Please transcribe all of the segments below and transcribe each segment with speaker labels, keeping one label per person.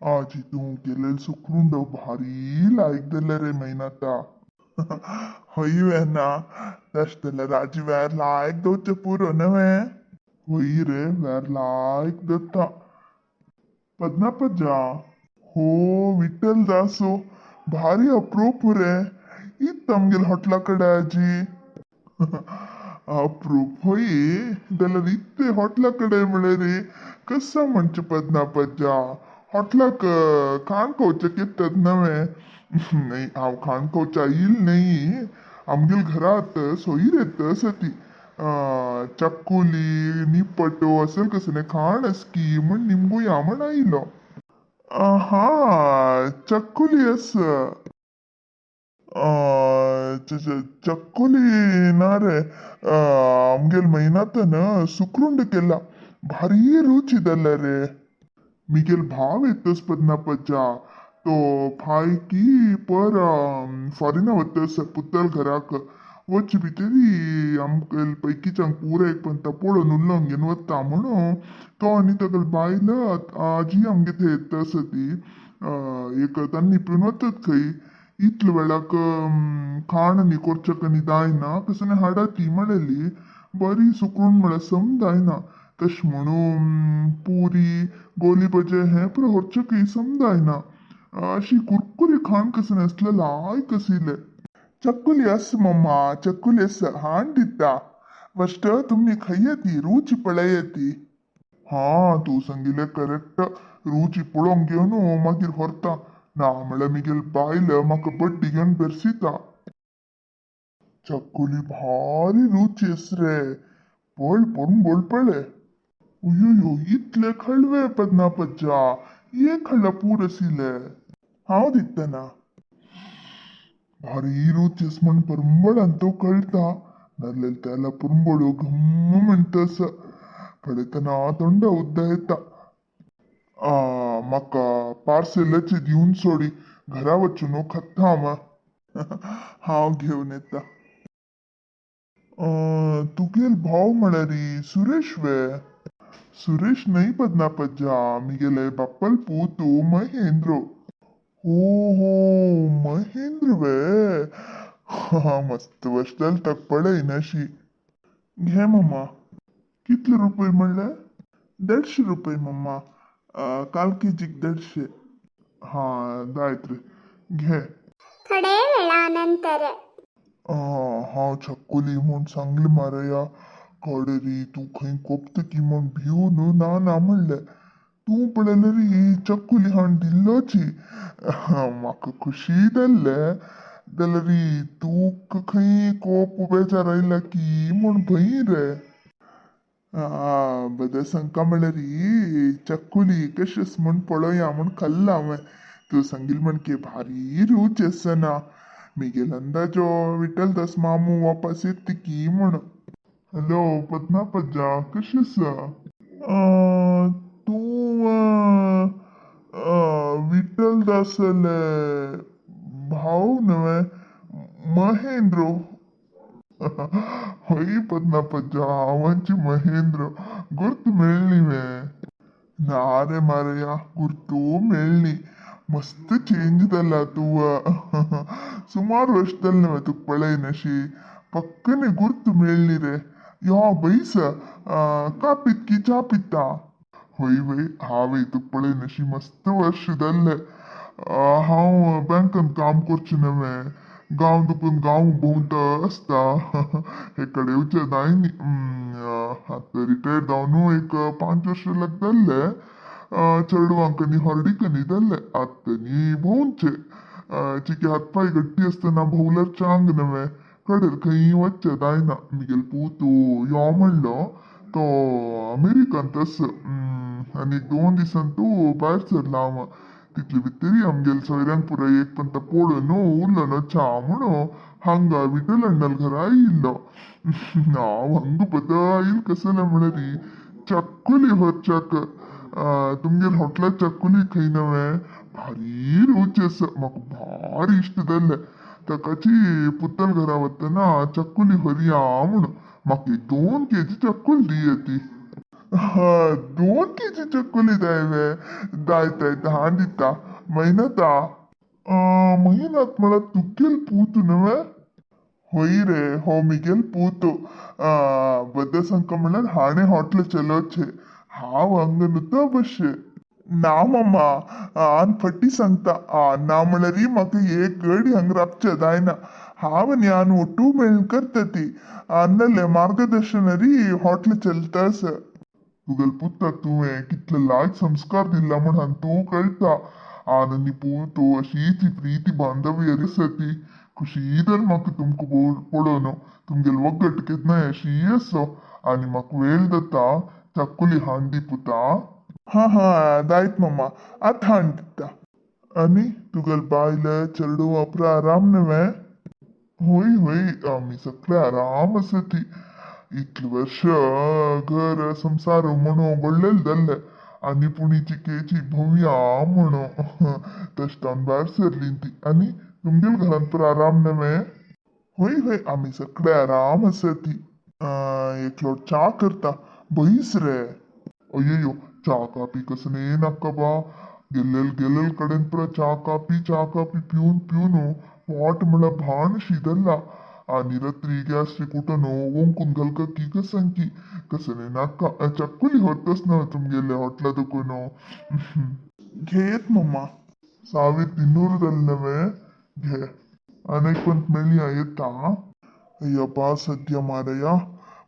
Speaker 1: आजी तूं केलेल सुकरुंडो भारी लायक जालें रे मैनाता. हय वे ना, तशें जाल्यार आजी वेर लायक दवरचें पुरो न्हय? हय रे, वेर लायक दवरता. पद्मपजा हो विठ्ठल दासो भारी अप्रूप रे, इत आमगेले हॉटला कडेन आजी. अप्रूप हय जाल्यार इतले हॉटला कडेन म्हळ्यार रे कसां म्हणचें पद्मपजा, हॉटलाक खाण खावचें कित्याक नवें? न्हय, हांव खाण खावच्या येयल न्हय, आमगेले घरात सोयीर येत आसा ती चक्कुली निपटो असेल कसलें खाण आसकी म्हण निमगो या म्हण आयलो. हा, चक्कुली आसा. चक्कुली ना रे, आमगेल म्हयन्यातन सुकरुंड केला, भारी रुची जाल्या रे. मिगेल भाव येतस पद्मपजा, तो फायकी पर फॉरेना वतस पुत्तल घराक वच भितरी आमगेल पैकीच्यांक पुरा एक पंता पळोवन उरलो घेवन वता म्हणून तो आनी तागेली बायल आजी आमगे थंय येता आसा ती एक तांणी पिवन वतात खंय. इतले वेळाक खाण आनी करच्याक आनी जायना, कसलें हाडा ती म्हणली बरी सुकून म्हळ्यार सम जायना. तशें म्हणून पुरी गोली भजे हें पुरो व्हरच्याकय सम जायना. अशी कुरकुरी खाण कसलें आसलें लायक आशिल्लें. चक्कुली आसा मम्मा, चक्कुली आसा, हाड दिता. फस्ट तुमी खंय रुची पळयाती. हा, तूं सांगिल्लें करेक्ट, रुची पळोवंक घेवन मागीर व्हरता, ना म्हळ्यार मिगेल बायल म्हाका बड्डी घेवन बेरसिता. चक्कुली भारी रुची आसा रे, पळ पळोवन पळय. अय्यो, इतले खळवे पद्मपज्जा, एक खळ्ळा पूर आशिल्लें. हांव दितना भारी रुची आसा म्हण परंबळान तो कळटा, नाल्लेल तेला पुरंबळो घम्म म्हणटा आसा, पळयतना तोंडा उद्दा येता. म्हाका पार्सलाची दिवन सोडी, घरा वचून खाता हांव. हांव घेवन येता. तुगेल भाव म्हळ्यार सुरेश वे? सुरेश न्हय पद्मपज्जा, मिगेले बाप्पल पूत महेंद्र. हो हो, महेंद्र वे? हा, मस्त वर्ष जालें ताका पळयनाशी. घे मम्मा. कितले रुपये म्हणले? 150 रुपये मम्मा, काल केजीक 150. हा, जायत रे, घे.
Speaker 2: थोडे वेळानंतर.
Speaker 1: हांव चक्कुली म्हूण सांगलें मारया, कळरी तूं खंय कोपता की म्हूण भिवन ना ना म्हणलें. तूं पळयल्यार चक्कुली हाडून दिल्लोची, म्हाका खुशी जाल्लें. जाल्यार तुका खंय कोप बेजार आयला की म्हूण भंय रे. बरें सांगका म्हळ्यार चक्कुली कशें आसा म्हूण पळोवया म्हूण खाल्लां हांवें. तूं सांगिल्लें म्हण की भारी रूच आसना. मिगेल अंदाजो विठ्ठलदास मामू वापस येता की म्हूण. हॅलो पद्मपज्जा, कशें आसा तूं? विठ्ठलदासाले भाव न्हय महेंद्र? हय पद्मपज्जा, हांवांची महेंद्र. गुर्त मेळ्ळी वे? ना रे मारया, गुर्तू मेळ्ळी. मस्त चेंज जाला तूं, सुमार वर्ष जालें न्हय तुका पळयनाशी, पक्कने गुर्त मेळ्ळी रे. यो बैस, कापीत की च्या पिता? हय वय, हांवें तुका पळयनाशी मस्त वर्ष जाल्लें. हांव बँकान काम करचें न्हय, गांव दुकून गांव भोंवता आसता, हे कडेन येवचें जायनी. आतां रिटायर जावन एक 5 वर्सां लाग जाल्ले, चेडवांक आनी हॉर्डिक आनी जाल्लें. आतां न्ही भोंवचें, चिके हात पांय गट्टी आसतना भोंवल्यार चांग न्हय, कडेर खंय वचचें जायना. मिगेल पूत यो म्हणलो, तो अमेरिकांत आसा आनी 2 दिसान तूं भायर सरला हांव. तितले भितरी आमगेले सोयऱ्यांक पुराय एक पंता पळोवन उरलो न्हू च्या म्हणून हांगा विठ्ठल अण्णाल घरा आयिल्लो. हांव हांगा पद आयल कसलें म्हळ्यार चक्कुली व्हरच्याक. तुमगेर हॉटलात चक्कुली खंय नवें भारी रुची आसा, म्हाका भारी इश्ट जाल्लें. ताकाची पुत्तल घरा वतना चक्कुली व्हरया म्हणून म्हाका एक 2 केजी चक्कुली दी ती. 2 केजी चकुली जाय वे? दाय दाय धान दिता महिनाता. महिनात म्हळ्यार तुगेल पूत न्हय? होय रे, हो मिगेल पूत. बद्द सांगका म्हणल्यार हाणें हॉटल चलोवचें, हांव हांगा नुतो बशे. ना मामा, आन फटी सांगता. ना म्हणल्यार म्हाका एक गडी हांगा राबचें जायना. हांव आनी आन ಒಟ್ಟು मेळून करता ती. आन्नले मार्गदर्शनरी हॉटल चलता आसा. तुगेल पुताक तुवें कितले लायक संस्कार दिला म्हण तूं कळटा. आनी पूत अशीच प्रीती बांधवी आसा ती. खुशी जाली म्हाका तुमकां पळोवन. तुमगेल वगट केन्नाय अशी असो. आनी म्हाका वेळ जाता, चकुली हाण दी पुता. हा हा, दायत मामा, आतां हाण दिता. आनी तुगेल बायल चेडूं अपरा आराम न्हय? होय होय, आमी सगळे आराम आसा ती. इतले वर्ष घर संसार म्हणून घडलेले जाल्ले आनी पूण चिकेची भोंवया म्हणून तशें तावन भायर सरली ती. आनी तुमगेल घरांत पुरो आराम न्हय? होय होय, आमी सगळे आराम आसा ती. एकलो च्या करता बैस रे. अय्यो, च्या कापी कसले नाका बा. गेल्लेल गेल्लेल कडेन पुरो च्या कापी च्या कापी पिवन पिवन पोट म्हळ्यार भाण शी जाल्ला. आनी रात्री गॅस्ट्रीक उठून ओंकून घालका की कसंकी. कसले नाका. चक्कुली होतच न्हय तुमगेले हॉटला दुकून? घेयत मम्मा. 1300 जाले नव्हे? घे, आनी एक पंत मेळया, येता. अय्यप्पा, सद्या मारया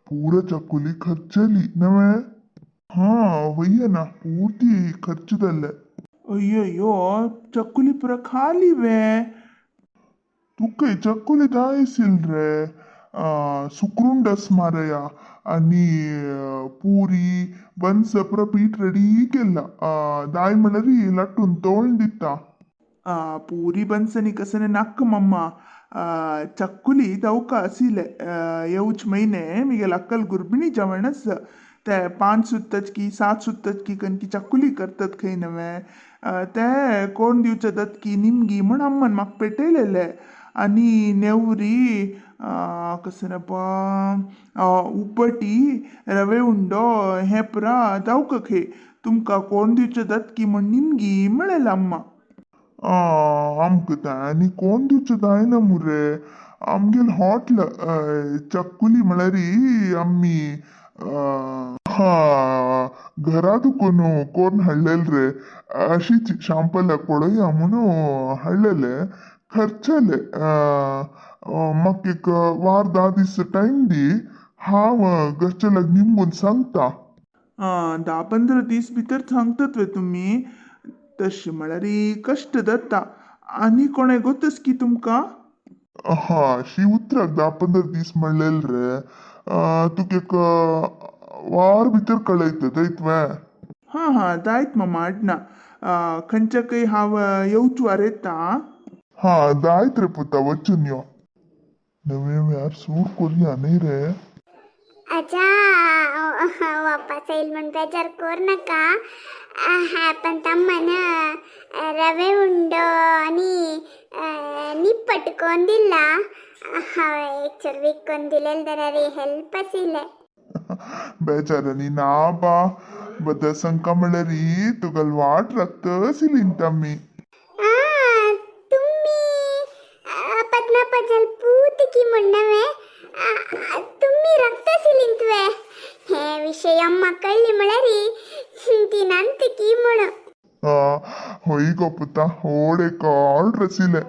Speaker 1: पूरा चकुली खर्चली नव्हे? हा वయ్य ना, पूर्ती खर्च जाल्ले.
Speaker 3: अय्ययो, चकुली पुरा खाली वे?
Speaker 1: तुका चकुली जाय आशिल्ली रे? सुक्रुंडस मारया आनी पुरी बन्स पुरा पीठ रेडी केला. दाय म्हणल्यार लाटून तोळून दिता.
Speaker 3: पुरी बन्सनी कसने नाक्क मम्मा. चकुली दवका असिले. येवच म्हयने मिगेल अक्कल गुर्भिणी जेवणच ते 5 सुत्तच की 7 सुत्तच की कनकी चकुली करतात खंय नवे. ते कोण दिवचे दतकी निमगी म्हण अम्मन म्हाका पेटयलेले. आनी नेवरी कसं बा, उपटी, रवे उंडो हें पुरा जावका खंय. तुमकां कोण दिवचे दतकी म्हण निमगी म्हळेलें अम्मा.
Speaker 1: आमकां तें आनी कोण दिवचें जायना मुरे. आमगेल हॉटल चक्कुली म्हळ्यार आमी हा घरा दुकून कोन्न हाडलेले रे. अशीच शांपलाक पळोवया म्हणून हाडलेले, खर्चले. म्हाका एक वार 10 दीस टायम दी, हांव घरच्या लागीं निमगून सांगता.
Speaker 3: 10-15 दीस भितर सांगतात वे तुमी? तशें म्हळ्यार कश्ट जाता. आनी कोणें गोतस की तुमकां?
Speaker 1: हा, अशी उतराक 10-15 दीस म्हणलेले रे. तुका एक वार भितर कळयता जायत?
Speaker 3: हां हां, जायत मामा, हाडना. खंयच्याकय हांव येवच वार येता.
Speaker 1: हा, जायत रे पुता, वचून यो. नवे व्यार सूर करूया न्ही रे?
Speaker 2: अच्छा, वापस येईल म्हण बेजार कर नका. हा पण तम्मन रवे उंडो आणि निप्पट कोण दिला. एक चोर विक्कोन दिलेल रे, हेल्प आशिल्ले.
Speaker 1: बेचारांनी ना बा, बद्दल संका म्हणल्यार तुगल वाट रक्त सिलीन तम्मी.
Speaker 2: तुम्ही पद्मपजल पूतकी म्हणवे तुम्ही रक्त सिलिंतवे? हे विषय अम्मा कळ्ळी म्हळ्यार ती नंतकी म्हणू.
Speaker 1: होय गो पुता, होड एक ऑर्डर आशिल्ले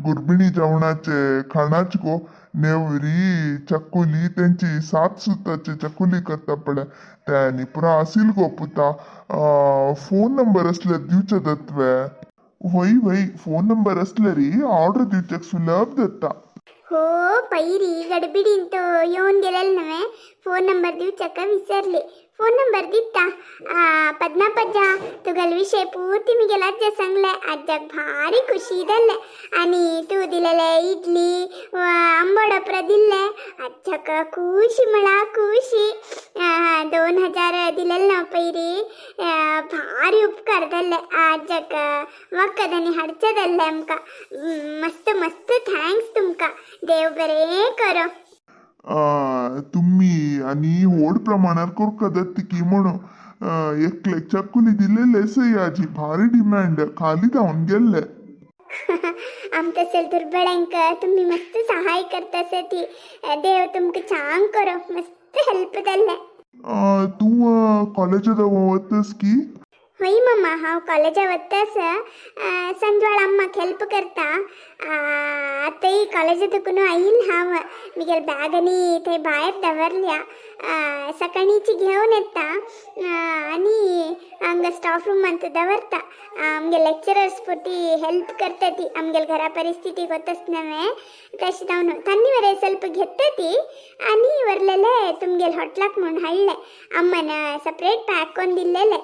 Speaker 1: गुरबिणी जेवणाचे खाणाचे गो. नेवरी चकुली तेंची 7 सुताची चकुली करता पळय ते पुरा आसील गो पुता. फोन नंबर असल्यार दिवचे दत्वे? वय वय, फोन नंबर असल्यार ऑर्डर दिवच्याक सुलभ जाता.
Speaker 2: हो, पैरी गडबिडीन तो येऊन गेलेल नव्हे, फोन नंबर दिवच्याक विसरले. फोन नंबर दिता. पद्मपज्जा, तुगल विषय पूर्ती मिगेल आज्जा सांगले. आज्जाक भारी खुशी जाल्ले. आणि तू दिलेले इडली आंबोडो पुरा दिल्ले, आज्जाक खुशी म्हळा खुशी. 2000 दिलेले ना पैरी, भारी उपकार जाल्ले आज्जाक. वखदांनी हाडचे जाल्ले आमकां. मस्त मस्त thanks तुमकां. देव बरें करो.
Speaker 1: तुम्ही आनी व्हड प्रमाणार करका दत्त की म्हणून एकले चकुली दिलेले सयाजी भारी डिमांड खाली धांवन गेल्ले.
Speaker 2: आमकां असल दुर्बळांक तुम्ही मस्त सहाय करता ती. देव तुमकां चांग करो, मस्त हेल्प जाल्ले.
Speaker 1: तूं कॉलेजात वतस की?
Speaker 2: होय मम्मा, हांव कॉलेजा वतास. संजवाळ अम्माक हेल्प करता. आतां कॉलेजातून आयिल हांव. मिगेल बॅग आनी थंय भायर दवरल्या. सकाळीची घेवन येता आनी हांगा स्टाफ रूमांत दवरता. आमगे लेक्चरर्स पुरती हेल्प करता ती. आमगेल घरा परिस्थिती ಗೊತ್ತಸ್ नव्हे, तशें जावन तांणी वरे ಸ್ವಲ್ಪ घेता ती. आनी वरलेले तुमगेल होटलाक म्हूण हाडले. अम्मन सपरेट पॅक कोन्न दिल्लेले.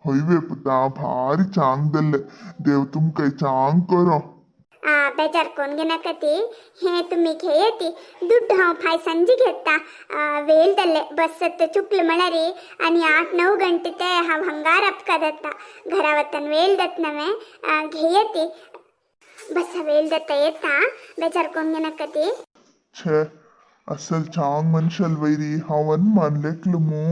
Speaker 1: हयवे पुता, भारी चांग दिल्ले. देव तुमकां चांग करो.
Speaker 2: आ बेजार कोण घेनाका ती. हे तुम्ही घेयती दुड्ಡು हांव फाय संजी घेता. वेळ जाल्ले. बस चुकलं म्हळ्यार आनी 8-9 गंटे ते हांव हंगार अपघात जाता. घरा वतन वेळ जात नव्हे. घेयती बस वेळ जाता येता. बेजार कोण घेनाका ती.
Speaker 1: छे, असल चांग मनशल वैरी हांवन मानलेकलं मू.